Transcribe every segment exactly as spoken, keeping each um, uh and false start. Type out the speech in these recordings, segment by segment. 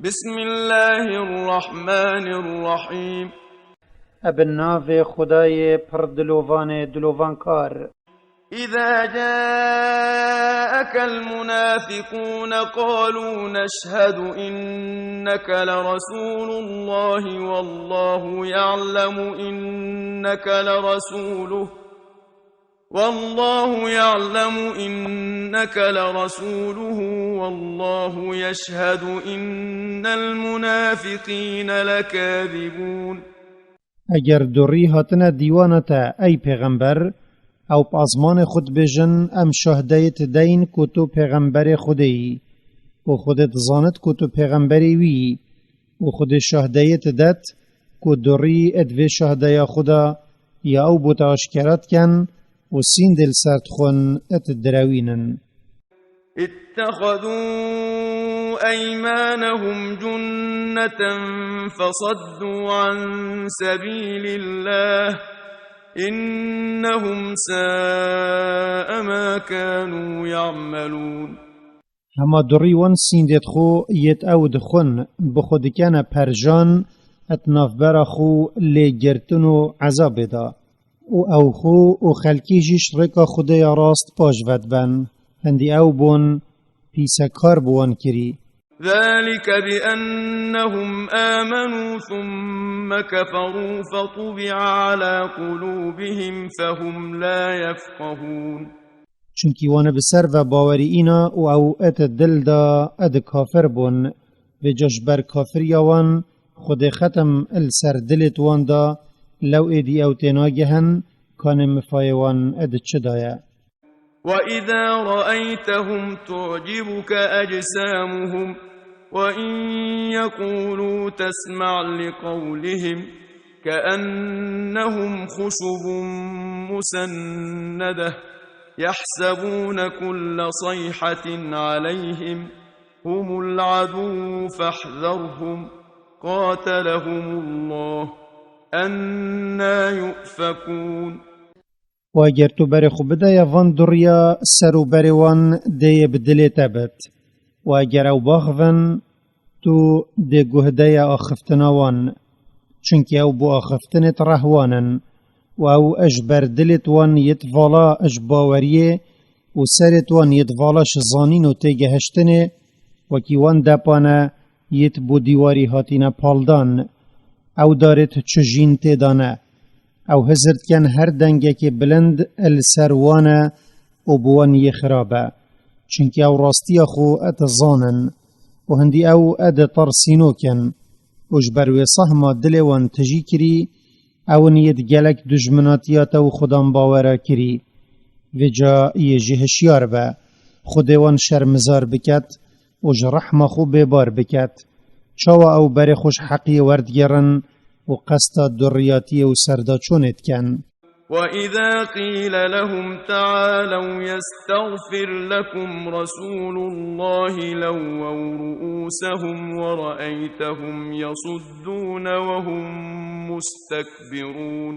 بسم الله الرحمن الرحيم. Ebe navê Xwedayê pir dilovanê dilovankar. إذا جاءك المنافقون قالوا نشهد إنك لرسول الله والله يعلم إنك لرسوله والله يعلم إنك لرسوله والله يشهد إن المنافقين لكاذبون. Eger durî hatine dîwana te, ey pêxember, ew bi azmanê xwe dibêjin, em şahdeyê te deyin ku tu pêxemberê Xwedê yî, û Xwedê dizanit ku tu pêxemberê wî yî, û Xwedê şahdeyê te det ku durî di vê şahdeya xwe de ya ew bo te aşkera dikin û sîndê li ser dixwin, te direwînin. اتخذوا أيمانهم جنة فصدوا عن سبيل الله إنهم ساء ما كانوا يعملون. Hema durî wan sîndê xwe yêt ew dixwin, bi xwe dikene perjan, et navbera xwe lê girtin û ezabê da. Û ew xwe û xelkê jî ji rêka Xwedê ya rast paş vedibin. Hindî ew bûn pîsekar bi wan kirî. ذلك بأنهم آمنوا ثم كفروا فطبع على قلوبهم فهم لا يفقهون. Çunkî wane bi ser ve bawerî îna û ew et dil da ed kafir bûn. Vêca ji ber kafiriya wan Xwedê xetim li ser dilêt wan da, lew êdî ew tênagehin kanê mifayê wan ed çi daye. وإذا رأيتهم تعجبك أجسامهم وإن يقولوا تسمع لقولهم كأنهم خشب مسندة يحسبون كل صيحة عليهم هم العدو فاحذرهم قاتلهم الله أنى يؤفكون. Û eger tu berê xwe bideye van duriya, ser û berê wan dê yê bi dilê te bit. Û eger ew baxivin, tu dê guh de ye axiftina wan. Çunkî ew bo axiftinê di reh wan in. Û ew ji ber dilêt wan yêt vala ji baweriyê û serêt wan yêt vala ji zanîn û têgehiştinê, wekî wan depane yêt bo dîwarî hatîne paldan. Ew darêt çi jîn tê de ne. Ew hizir dikin her dengekê bilind li ser wan e û bi wan yê xirab e. Çunkî ew rastiya xwe dizanin û hindî ew ditersînok in û ji ber wê sehma dilê wan tijî kirî, ew in yêt gelek dijminatiya te û xudan bawera kirî. Vêca yê jî hişyar be, Xwedê wan şermizar biket û ji rehma xwe bêbar biket. Çawa ew berê xwe ji heqiyê werdigêrin û qesta duriyatiyê û serdaçûnê dikin. وإذا قيل لهم تعالوا يستغفر لكم رسول الله لووا رؤوسهم ورأيتهم يصدون وهم مستكبرون.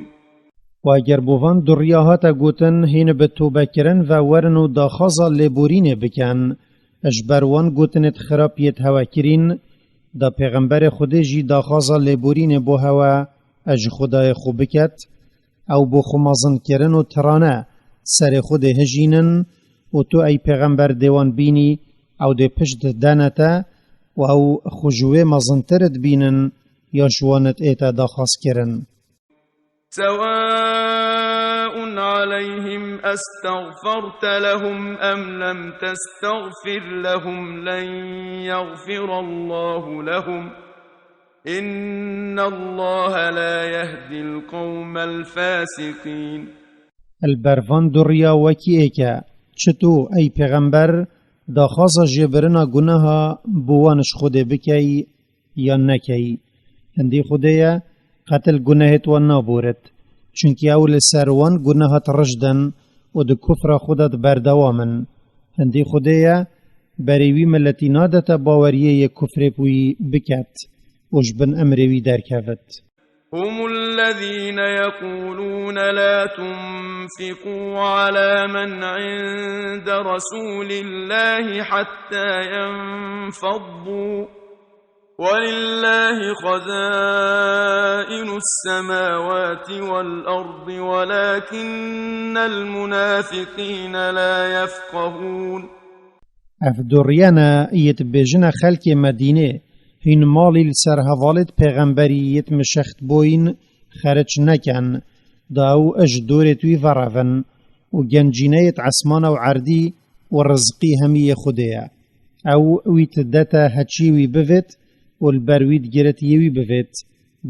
Û eger bo van duriya hate gotin, hîn bi tobekirin ve werin û daxwaza lêborînê bikin, ji ber wan gotinêt xirab yêt hewe kirîn, da pêxemberê Xwedê jî daxwaza lêborînê bo hewe ji Xwedayê xwe biket, ew bo xwe mezinkirin û tirane serê xwe dê hijînin û tu ey pêxember dê wan bînî, ew dê pişt dene te û ew xwe ji wê mezintir dibînin ya ji wan ê te daxwazkirin. سواء عليهم أستغفرت لهم أم لم تستغفر لهم لن يغفر الله لهم إن الله لا يهدي القوم الفاسقين. Li ber van duriya wekî êk e, çi tu, ey pêxember, daxwaza jêbirina guneha bi wan ji Xwedê bikey, yan nekey. Hindî Xwedê ye, qetil gunehêt wan naborit. Çunkî ew li ser wan gunehat rijdin û di kufra xwe de di berdewam in. Hindî Xwedê ye, berê wî miletî nadete baweriyê yê kufrê bi wî biket û ji bin emrê wî derkevit. هم الذين يقولون لا تنفقوا على من عند رسول الله حتى ينفضوا ولله خزائن السماوات والأرض ولكن المنافقين لا يفقهون. Ev duriyene yê dibêjine xelkê Medînê, hîn malî li ser hevalêt pêxemberî yê mişext boyîn xeric neken, da ew ji dorêt wî verevin û gencîneyêt esmana û erdî û rizqî hemî yê Xwedê ye. Ew wî didete heçî wî bivêt û li ber wî digiret yê wî bivêt,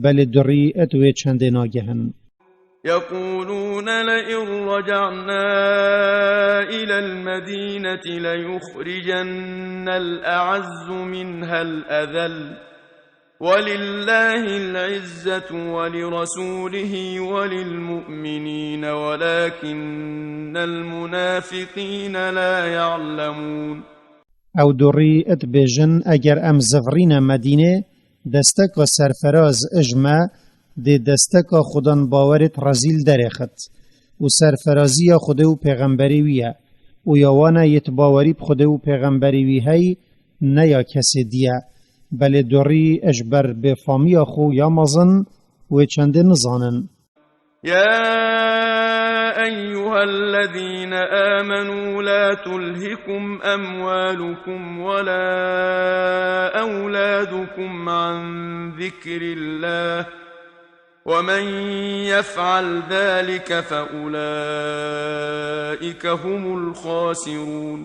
belê durî et wê çendê nagehin. يقولون لئن رجعنا إلى المدينة ليخرجن الأعز منها الأذل ولله العزة ولرسوله وللمؤمنين ولكن المنافقين لا يعلمون. Ew durî dibêjin, eger em zivirîne Medînê, desteka serferaz ji me dê desteka xudan bawerêt rezîl derêxit û serferaziya Xwedê û pêxemberê wî ye û ya wane yêt bawerî bi Xwedê û pêxemberê wî hey ne ya kesê dî ye. Belê durî ji ber bêfamiya xwe ya mezin wê çendê nizanin. يا أيها الذين آمنوا لا تلهكم أموالكم ولا أولادكم عن ذكر الله ومن يفعل ذلك فأولئك هم الخاسرون.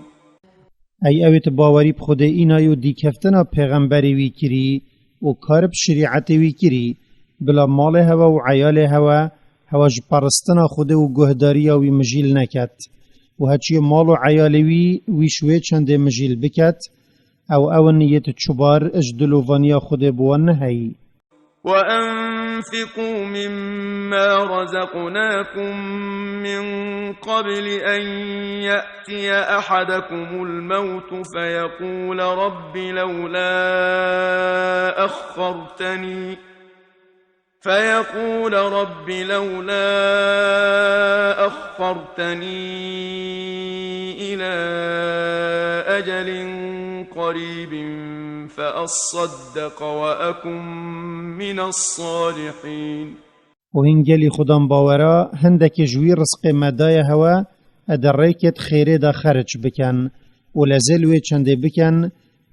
Ey ewêt bawerî bi Xwedê înay û dîkeftina pêxemberê wî kirî û kar bi şerîetê wî kirî, bila malê hewe û eyalê hewe, hewe ji paristina Xwedê û guhdariya wî mijîl neket û heçiyê mal û eyalê wî, wî ji wê çendê mijîl biket, ew ew in yêt çubar ji dilovaniya Xwedê bi wan neheyî. وأنفقوا مما رزقناكم من قبل أن يأتي أحدكم الموت فيقول رب لولا أخرتني فيقول رب لولا أخرتني إلى أجل قريب فأصدق وأكن من الصالحين. û hîn gelî xudan bawera hindekê ji wî rizqê me daye hewe, e di rêkêt xêrê de xeric bikin û lezê li wê çendê bikin,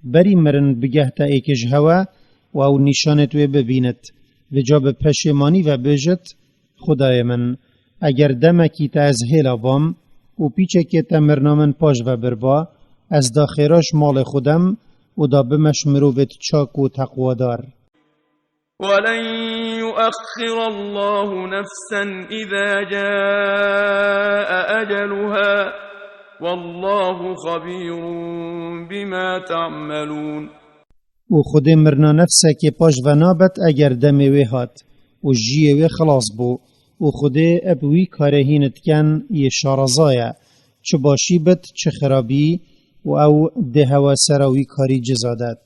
berî mirin bigehte êkê ji hewe û ew nîşanêt wê bibînit. Vêca bi peşêmanî ve bêjit, Xwedayê min, eger demekî te ez hêla bam û pîçekê te mirina min paş ve birba, ez da xêra ji malê xwe dem û da bime ji mirovêt çak û teqwadar. ولن يؤخر الله نفسا إذا جاء أجلها والله خبير بما تعملون. û Xwedê mirina nefsekê paş ve nabet eger demê wê hat û jiyê wê xilas bû û Xwedê eb wî karê hîn diken yê şaraza ye, çi başî bit, çi xirabî û ew dê hewe sera wî karî ciza det.